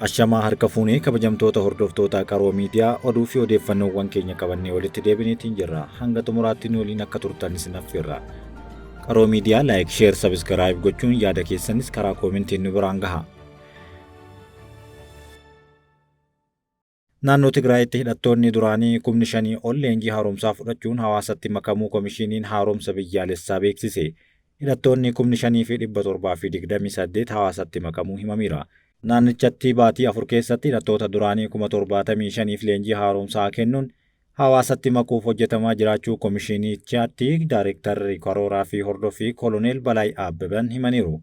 Ashamaa harka fuunee kabajamtoota hordoftoota Qaroo Miidiyaa oduu fi odeeffannoowwan keenya qabannee walitti deebineetiin jirra. Hanga xumuraatti nu waliin akka turtan isin affeerra. Qaroo Miidiyaa like, share, subscribe gochuun yaada keessanis karaa koomentiin nu biraan gaha. Naannoo Tigraayitti hidhattoonni duraanii kumni shanii ol leenjii haaromsaa fudhachuun hawaasatti makamuu Komishiniin Haaromsa Biyyaalessaa beeksise. Hidhattoonni kumni 5 fi 728 hawaasatti makamuu himameera. Naannichatti baatii 4 keessatti hidhattoota duraanii 75,000f leenjii haaromsaa kennuun hawaasatti makuuf hojjetamaa jiraachuu Komishinichatti Daayrektarri Karooraa fi Hordoffii Koloneel Balaay Aabbaban himaniiru.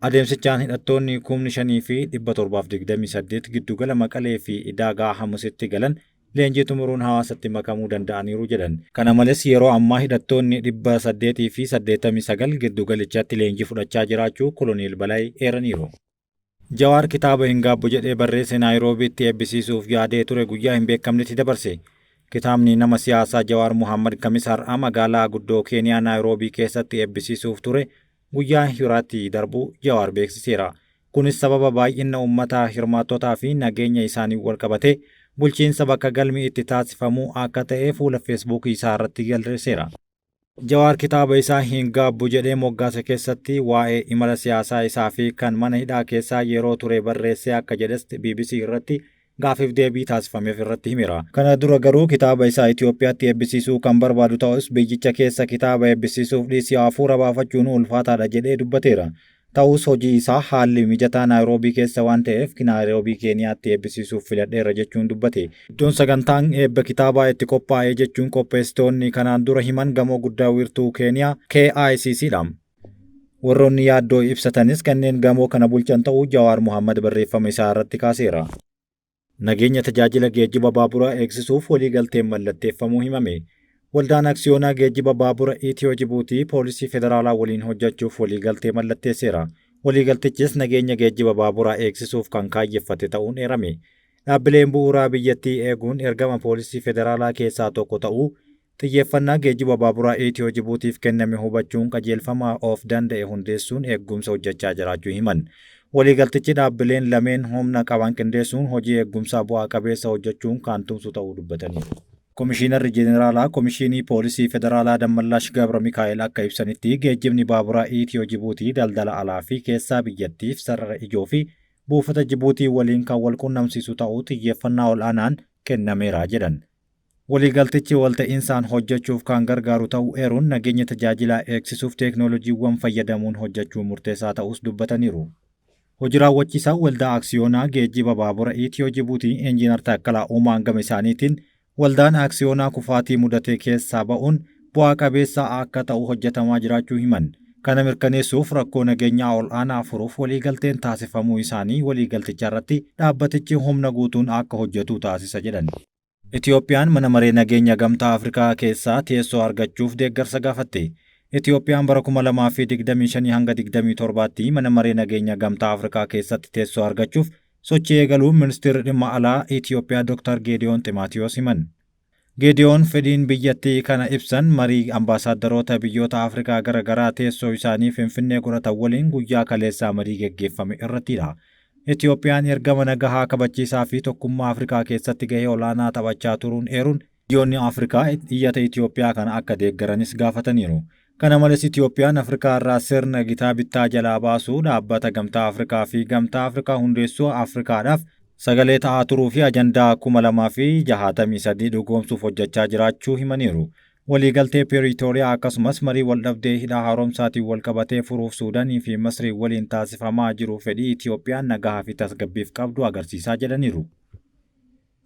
Adeemsichaan hidhattoonni kumni 5 fi 728 giddugala Maqalee fi Idaagaa Hamusitti galan leenjii xumuruun hawaasatti makamuu danda'aniiru jedhan. Kana malees yeroo ammaa hidhattoonni 889 giddugalichatti leenjii fudhachaa jiraachuu Koloneel Balaay eeraniiru. Jawaar kitaaba hin gaabbu jedhee barreesse Naayiroobiitti eebbisiisuuf yaadee ture guyyaa hin beekamnetti dabarse. Kitaabni nama siyaasaa Jawaar Mohaammad Kamisa har'aa magaalaa guddoo Keeniyaa Naayiroobii keessatti eebbisiisuuf ture guyyaa hiraatti darbuu Jawaar beeksiseera. Kunis sababa baay'inna uummataa, hirmaattotaa fi nageenya isaaniin walqabatee bulchiinsa bakka galmi itti taasifamuu akka ta'e fuula Feesbuukii isaa irratti galreesseera. Jawaar kitaaba isaa Hin Gaabbu jedhee moggaase keessatti waa'ee imala siyaasaa isaa fi kan mana hidhaa keessaa yeroo ture barreessee akka jedhes bbc irratti gaaffiif deebii taasifameef irratti himeera. Kana dura garuu kitaaba isaa Itoophiyaatti eebbisiisuu kan barbaadu ta'us biyyicha keessa kitaaba eebbisiisuuf dhiisii hafuura baafachuunuu ulfaataadha jedhee dubbateera. Ta'us hojii isaa haalli mijataa Naayiroobii keessa waan ta'eef Naayiroobii Keeniyaatti eebbisiisuuf filadheera jechuun dubbate. Iddoon sagantaan eebba kitaabaa itti qophaa'e jechuun qopheessitoonni kanaan dura himan gamoo guddaa wiirtuu Keeniyaa KICC dha. Warroonni yaaddoo ibsatanis kanneen gamoo kana bulchan ta'uu Jawaar Mohaammad barreeffama isaa irratti kaaseera. Nageenya tajaajila geejjiba baaburaa eegsisuuf waliigalteen mallatteeffamuu himame. Waldaan Aksiyoonaa Geejjiba Baabura Itiyoo Jibuutii Poolisii Federaalaa waliin hojjechuuf waliigaltee mallatteesseera. Waliigaltichis nageenya geejjiba baaburaa eegsisuuf kan kaayyeffate ta'uun eerame. Dhaabbileen bu'uuraa biyyattii eeguun ergama Poolisii Federaalaa keessaa tokko ta'uu Xiyyeeffannaa geejjiba baaburaa Itiyoo Jibuutiif kenname hubachuun qajeelfama of danda'e hundeessuun eeggumsa hojjechaa jiraachuu himan. Waliigaltichi dhaabbileen lameen humna qaban qindeessuun hojii eeggumsaa bu'aa qabeessa hojjechuun kan tumsu ta'uu dubbataniiru. Komishiinarri Jeneraalaa Komishiinii Poolisii Federaalaa Dammallaash Gabramikaa'el akka ibsanitti, geejjibni baaburaa Itiyoo Jibuutii daldala alaa fi keessaa biyyattiif sarara ijoo fi buufata Jibuutii waliin kan walqunnamsiisu ta'uu xiyyeeffannaa ol'aanaan kennameera jedhan. Waliigaltichi walta'iinsaan hojjechuuf kan gargaaru ta'uu eeruun, nageenya tajaajilaa eegsisuuf teeknooloojiiwwan fayyadamuun hojjechuun murteessaa ta'uus dubbataniiru. Hoji Raawwachiisaan Waldaa Aksiyoonaa Geejjiba Baabura Itiyoo Jibuutii Injiinar Taakkalaa Uumaan gama isaaniitiin, waldaan aksiyoonaa kufaatii mudate keessaa ba'uun bu'aa qabeessa akka ta'u hojjetamaa jiraachuu himan. Kana mirkaneessuuf rakkoo nageenyaa ol'aanaa furuuf waliigalteen taasifamuu isaanii waliigalticharratti dhaabbatichi humna guutuun akka hojjetu taasisa jedhan. Itiyoophiyaan Mana Maree Nageenya Gamtaa Afrikaa keessaa teessoo argachuuf deeggarsa gaafatte. Itiyoophiyaan bara 2025 hanga 27tti Mana Maree Nageenya Gamtaa Afrikaa keessatti teessoo argachuuf sochii eegaluu Ministirri Dhimma Alaa Itiyoophiyaa Dr. Geediyoon Ximaatiyoos himan. Geediyoon fedhiin biyyattii kana ibsan marii ambaasaaddaroota biyyoota Afrikaa gara garaa teessoo isaanii Finfinnee godhatan waliin guyyaa kaleessaa marii geggeeffame irrattidha. Itiyoophiyaan ergama nagahaa kabachiisaa fi tokkummaa Afrikaa keessatti gahee olaanaa taphachaa turuun eeruun, biyyoonni Afrikaa iyyata Itiyoophiyaa kana akka deeggaranis gaafataniiru. Kana malees Itiyoophiyaan Afrikaa irraa sirna gitaa bittaa jalaa baasuu, dhaabbata Gamtaa Afrikaa fi Gamtaa Afrikaa hundeessuu Afrikaadhaaf sagalee ta'aa turuu fi ajandaa 2063 dhugoomsuuf hojjechaa jiraachuu himaniiru. Waliigaltee Piriitooriyaa akkasumas marii waldhabdee hidha haaromsaatiin walqabatee furuuf Suudaanii fi Masrii waliin taasifamaa jiru fedhii Itiyoophiyaan nagahaa fi tasgabbiif qabdu agarsiisaa jedhaniiru.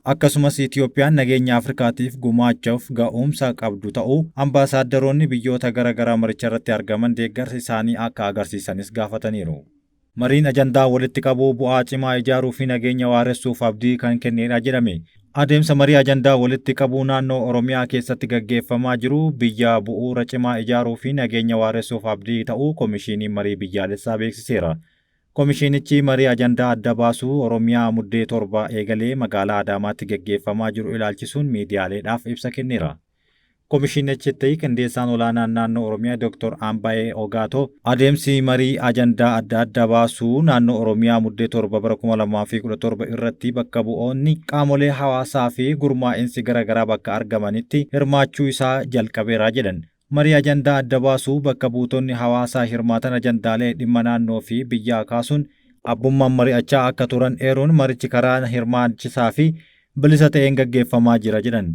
Akkasumas Itiyoophiyaan nageenya Afrikaatiif gumaachuuf ga'umsa qabdu ta'uu ambaasaaddaroonni biyyoota gara garaa maricharratti argaman deeggarsa isaanii akka agarsiisanis gaafataniiru. Mariin ajandaa walitti qabuu bu'aa cimaa ijaaruu fi nageenya waaressuuf abdii kan kenneedha jedhame. Adeemsa marii ajandaa walitti qabuu naannoo Oromiyaa keessatti gaggeeffamaa jiru biyya bu'uura cimaa ijaaruu fi nageenya waaressuuf abdii ta'uu Komishiiniin Marii Biyyaalessaa beeksiseera. Komishiinichi marii ajandaa adda baasuu Oromiyaa Muddee 7 eegalee magaalaa Adaamaatti gaggeeffamaa jiru ilaalchisuun miidiyaaleedhaaf ibsa kenneera. Komishinichatti qindeessaan olaanaan naannoo Oromiyaa Dr. Ambaayee Ogaatoo adeemsi marii ajandaa adda addaa baasuu naannoo Oromiyaa Muddee 7 bara 2017 irratti bakka bu'oonni qaamolee hawaasaa fi gurmaa'insi garaagaraa bakka argamanitti hirmaachuu isaa jalqabeera jedhan. Marii ajandaa adda baasuu bakka buutonni hawaasaa hirmaatan ajandaalee dhimma naannoo fi biyyaa kaasuun abbummaan mari'achaa akka turan eeruun marichi karaa hirmaachisaa fi bilisa ta'een gaggeeffamaa jira jedhan.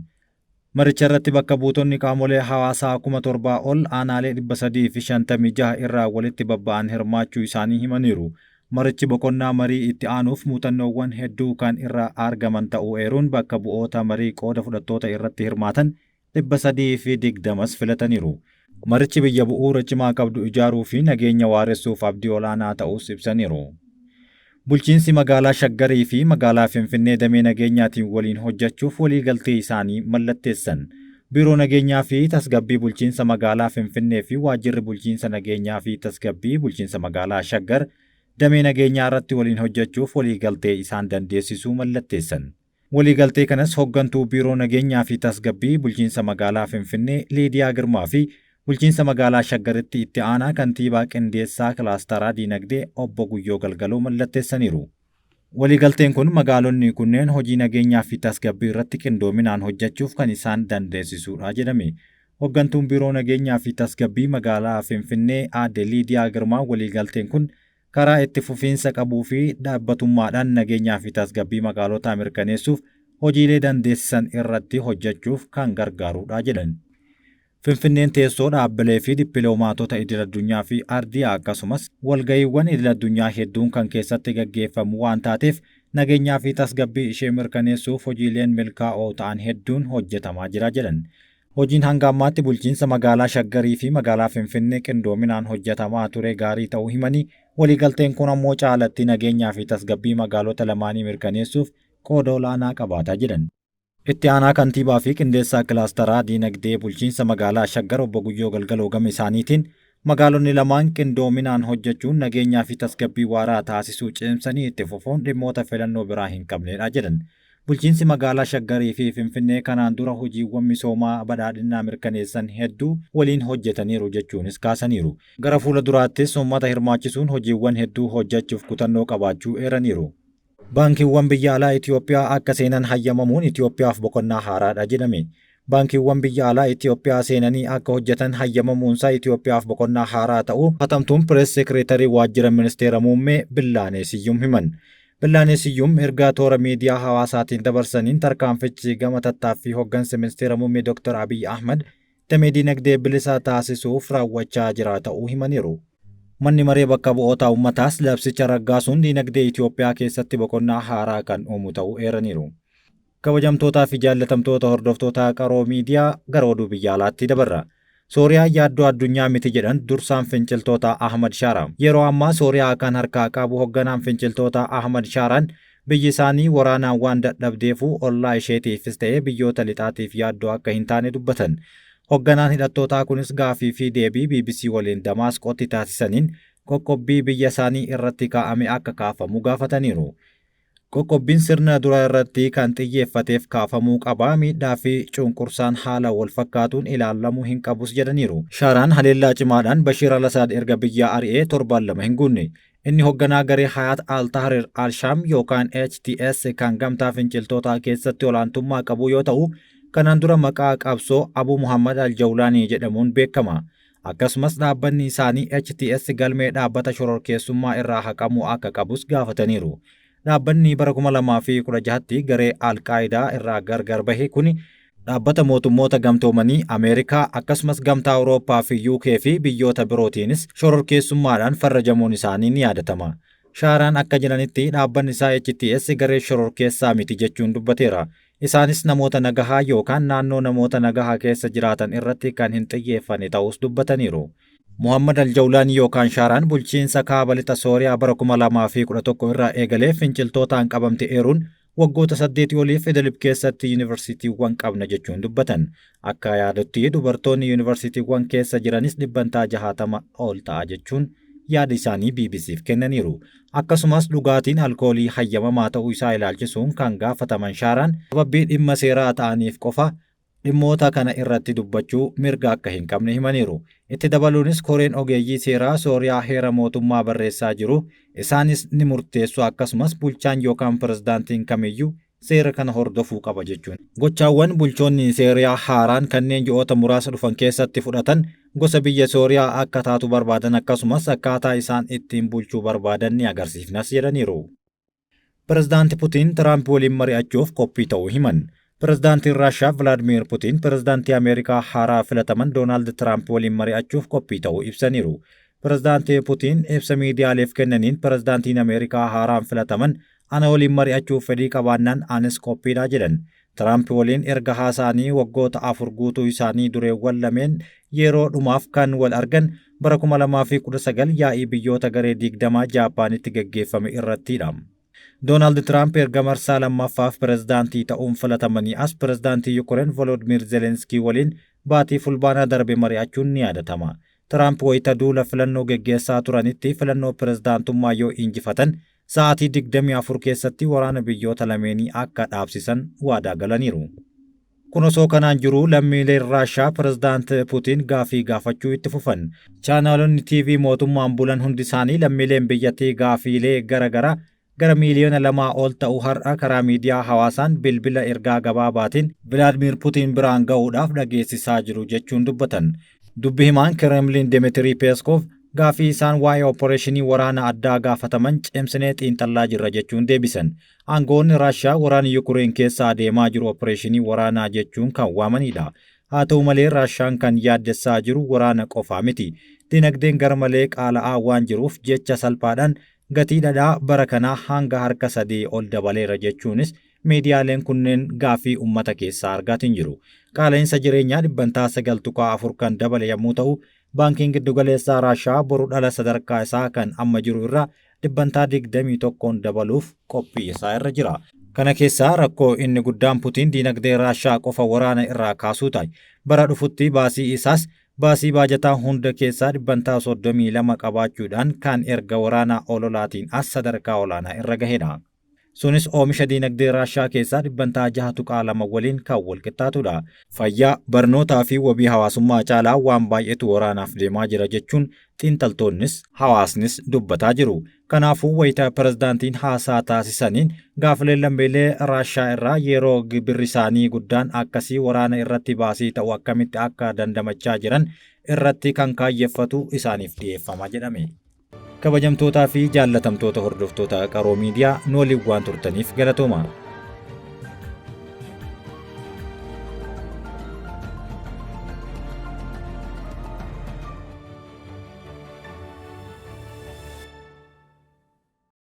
Maricha irratti bakka buutonni qaamolee hawaasaa 7,000 ol aanaalee 356 irraa walitti babba'an hirmaachuu isaanii himaniiru. Marichi boqonnaa marii itti aanuuf muuxannoowwan hedduu kan irraa argaman ta'uu eeruun bakka bu'oota marii qooda fudhattoota irratti hirmaatan 320s filataniiru. Marichi biyya bu'uura cimaa qabdu ijaaruu fi nageenya waaressuuf abdii olaanaa ta'us ibsaniiru. Bulchiinsi magaalaa Shaggarii fi magaalaa Finfinnee damee nageenyaatiin waliin hojjechuuf waliigaltee isaanii mallatteessan. Biiroo Nageenyaa fi Tasgabbii Bulchiinsa Magaalaa Finfinnee fi Waajjirri Bulchiinsa Nageenyaa fi Tasgabbii Bulchiinsa Magaalaa Shaggar damee nageenyaa irratti waliin hojjechuuf waliigaltee isaan dandeessisuu mallatteessan. Waliigaltee kanas hoggantuu Biiroo Nageenyaa fi Tasgabbii Bulchiinsa Magaalaa Finfinnee Liidiyaa Girmaa fi Bulchiinsa Magaalaa Shaggaritti itti aanaa kantiibaa qindeessaa kilaastaraa diinagdee obbo Guyyoo Galgaloo mallatteessaniiru. Waliigalteen kun magaalonni kunneen hojii nageenyaa fi tasgabbii irratti qindoominaan hojjechuuf kan isaan dandeessisuudha jedhame. Hoggantuun Biiroo Nageenyaa fi Tasgabbii Magaalaa Finfinnee aadde Liidiyaa Girmaa waliigalteen kun karaa itti fufiinsa qabuu fi dhaabbatummaadhaan nageenyaa fi tasgabbii magaalotaa mirkaneessuuf hojiilee dandeessisan irratti hojjechuuf kan gargaarudha jedhan. Finfinneen teessoo dhaabbilee fi dippiloomaatota idil-addunyaa fi ardii akkasumas walga'iiwwan idil-addunyaa hedduun kan keessatti gaggeeffamu waan taateef nageenyaa fi tasgabbii ishee mirkaneessuuf hojiileen milkaa'oo ta'an hedduun hojjetamaa jira jedhan. Hojiin hanga ammaatti bulchiinsa magaalaa Shaggarii fi magaalaa Finfinnee qindoominaan hojjetamaa ture gaarii ta'uu himanii waliigalteen kun ammoo caalatti nageenyaa fi tasgabbii magaalota lamaanii mirkaneessuuf qooda olaanaa qabaata jedhan. Itti aanaa kantiibaa fi qindeessaa kilaastaraa diinagdee bulchiinsa magaalaa Shaggar obbo Guyyoo Galgaloo gama isaaniitiin magaalonni lamaan qindoominaan hojjechuun nageenyaa fi tasgabbii waaraa taasisuu cimsanii itti fufuun dhimmoota filannoo biraa hin qabnedha jedhan. Bulchiinsi magaalaa Shaggarii fi Finfinnee kanaan dura hojiiwwan misoomaa badhaadhinaa mirkaneessan hedduu waliin hojjetaniiru jechuunis kaasaniiru. Gara fuula duraattis uummata hirmaachisuun hojiiwwan hedduu hojjechuuf kutannoo qabaachuu eeraniiru. Baankiiwwan biyya alaa Itoophiyaa akka seenan hayyamamuun Itoophiyaaf boqonnaa haaraadha jedhame. Baankiiwwan biyya alaa Itoophiyaa seenanii akka hojjetan hayyamamuunsaa Itoophiyaaf boqonnaa haaraa ta'uu hatamtuun pirees sekireetarii waajjira ministeera muummee Billaanee Siyyum himan. Billaanee Siyyum ergaa toora miidiyaa hawaasaatiin dabarsaniin tarkaanfichi gama tattaaffii hoggansa ministeera muummee Dr. Abiy Ahmad damee diinagdee bilisaa taasisuuf raawwachaa jira ta'uu himaniiru. Manni maree bakka bu'oota uummataas labsicha raggaasuun diinagdee Itoophiyaa keessatti boqonnaa haaraa kan uumu ta'uu eeraniiru. Kabajamtootaa fi jaallatamtoota hordoftoota qaroo miidiyaa gara oduu biyya alaatti dabarra. Sooriyaa yaaddoo addunyaa miti jedhan dursaan finciltoota Ahmad Shaara. Yeroo ammaa Sooriyaa kan harkaa qabu hogganaan finciltoota Ahmad Shaaraan biyyi isaanii waraanaan waan dadhabdeefu ollaa isheetiifis ta'ee biyyoota lixaatiif yaaddoo akka hin taane dubbatan. Hogganaan hidhattootaa kunis gaafii fi deebii BBC waliin Damaasqootti taasisaniin qoqqobbii biyya isaanii irratti kaa'ame akka kaafamu gaafataniiru. Qoqqobbiin sirna dura irratti kan xiyyeeffateef kaafamuu qaba miidhaa fi cunqursaan haala wal fakkaatuun ilaalamuu hin qabus jedhaniiru. Shaaraan haleellaa cimaadhaan Bashiir al-Asaad erga biyyaa ari'ee torbaan lama hin guunne. Inni hogganaa garee Hayaat al-Tahrir al-Sham yookaan HTS kan gamtaa finciltootaa keessatti olaantummaa qabu yoo ta'u, kanaan dura maqaa qabsoo Abu Muhammad al-Jawlaanii jedhamuun beekama. Akkasumas dhaabbanni isaanii HTS galmee dhaabbata shororkeessummaa irraa haqamuu akka qabus gaafataniiru. Dhaabbanni bara 2016tti garee Al-Qaayidaa irraa gargar bahe kuni dhaabbata mootummoota gamtoomanii Ameerikaa akkasumas gamtaa Awurooppaa fi UK fi biyyoota birootiinis shororkeessummaadhaan farrajamuun isaanii ni yaadatama. Shaaraan akka jedhanitti dhaabbanni isaa HTS garee shororkeessaa miti jechuun dubbateera. Isaanis namoota nagahaa yookaan naannoo namoota nagahaa keessa jiraatan irratti kan hin xiyyeeffanne ta'us dubbataniiru. Muhammad al-Jawlaanii yookaan Shaaraan bulchiinsa kaaba lixa Sooriyaa bara 2011 irraa eegalee finciltootaan qabamte eeruun waggoota 8 oliif Idlib keessatti yuunivarsiitiiwwan qabna jechuun dubbatan. Akka yaadutti dubartoonni yuunivarsiitiiwwan keessa jiranis 60% ol ta'a jechuun yaada isaanii BBCf kennaniiru. Akkasumas dhugaatiin alkoolii hayyamamaa ta'uu isaa ilaalchisuun kan gaafataman Shaaraan sababii dhimma seeraa ta'aniif qofa dhimmoota kana irratti dubbachuu mirga akka hin qabne himaniiru. Itti dabaluunis koreen ogeeyyii seeraa Sooriyaa heera mootummaa barreessaa jiru isaanis ni murteessu akkasumas bulchaan yookaan pirezidaantiin kamiyyuu seera kana hordofuu qaba jechuun. Gochaawwan bulchoonni Sooriyaa haaraan kanneen ji'oota muraasa dhufan keessatti fudhatan gosa biyya Sooriyaa akka taatu barbaadan akkasumas akkaataa isaan ittiin bulchuu barbaadan ni agarsiifnas jedhaniiru. Pirezidaanti Putiin Tiraamp waliin mari'achuuf qophii ta'uu himan. Pirezidaantiin Raashaa Vilaadimiir Putiin pirezidaantii Ameerikaa haaraa filataman Doonaald Tiraamp waliin mari'achuuf qophii ta'uu ibsaniiru. Pirezidaanti Putiin ibsa miidiyaaleef kennaniin pirezidaantiin Ameerikaa haaraan filataman ana waliin mari'achuuf fedhii qabaannaan anis qophiidha jedhan. Tiraamp waliin erga haasa'anii waggoota 4 guutuu isaanii dureewwan lameen yeroo dhumaaf kan wal argan bara 2019 yaa'ii biyyoota garee 20 Jaappaanitti geggeeffame irrattidha. Doonaald Tiraamp erga marsaa lammaffaaf pirezidaantii ta'uun filatamanii as pirezidaantii Yukureen Volodimir Zelenskii waliin baatii Fulbaanaa darbe mari'achuun ni yaadatama. Tiraamp wayita duula filannoo geggeessaa turanitti filannoo pirezidaantummaa yoo injifatan sa'aatii 24 keessatti waraana biyyoota lameenii akka dhaabsisan waadaa galaniiru. Kun osoo kanaan jiruu lammiileen Raashaa pirezidaant Putiin gaafii gaafachuu itti fufan. Chaanaalonni TV mootummaan bulan hundi isaanii lammiileen biyyattii gaafiilee gara garaa gara miiliyoona 2 ol ta'u har'a karaa miidiyaa hawaasaan bilbila ergaa gabaabaatiin Vilaadimiir Putiin biraan ga'uudhaaf dhageessisaa jiru jechuun dubbatan. Dubbi himaan Kremlin Dimitrii Peskov gaafii isaan waa'ee opereeshinii waraana addaa gaafataman cimsinee xiinxallaa jirra jechuun deebisan. Aangoonni Raashaa waraana Yukureen keessa adeemaa jiru opereeshinii waraanaa jechuun kan waamanidha. Haa ta'u malee Raashaan kan yaaddessaa jiru waraana qofaa miti. Dinagdeen garmalee qaala'aa waan jiruuf jecha salphaadhaan gatii dhadhaa bara kanaa hanga harka 3 ol dabaleera jechuunis miidiyaaleen kunneen gaafii uummata keessaa argaatiin jiru. Qaala'insa jireenyaa dhibbantaa 9.4 kan dabale yommuu ta'u, baankiin giddugaleessaa Raashaa boru dhala sadarkaa isaa kan amma jiru irraa dhibbantaa 21 dabaluuf qophii isaa irra jira. Kana keessaa rakkoo inni guddaan Putiin diinagdee Raashaa qofa waraana irraa kaasuu ta'e. Bara dhufutti baasii isaas baasii baajataa hunda keessaa dhibbantaa 32 qabaachuudhaan kan erga waraana ololaatiin as sadarkaa olaanaa irra gahedha. Sunis oomisha diinagdee Raashaa keessaa dhibbantaa 6.2 waliin kan wal qixxaatudha. Fayyaa, barnootaa fi wabii hawaasummaa caalaa waan baay'eetu waraanaaf deemaa jira jechuun xiinxaltoonnis hawaasnis dubbataa jiru. Kanaafuu wayita pirezidaantiin haasaa taasisaniin gaafileen lammiilee Raashaa irraa yeroo gibirri isaanii guddaan akkasii waraana irratti baasii ta'u akkamitti akka dandamachaa jiran irratti kan kaayyeffatu isaaniif dhiyeeffama jedhame. Kabajamtootaa fi jaallatamtoota hordoftoota Qaroo Miidiyaa nu waliin waan turtaniif galatooma.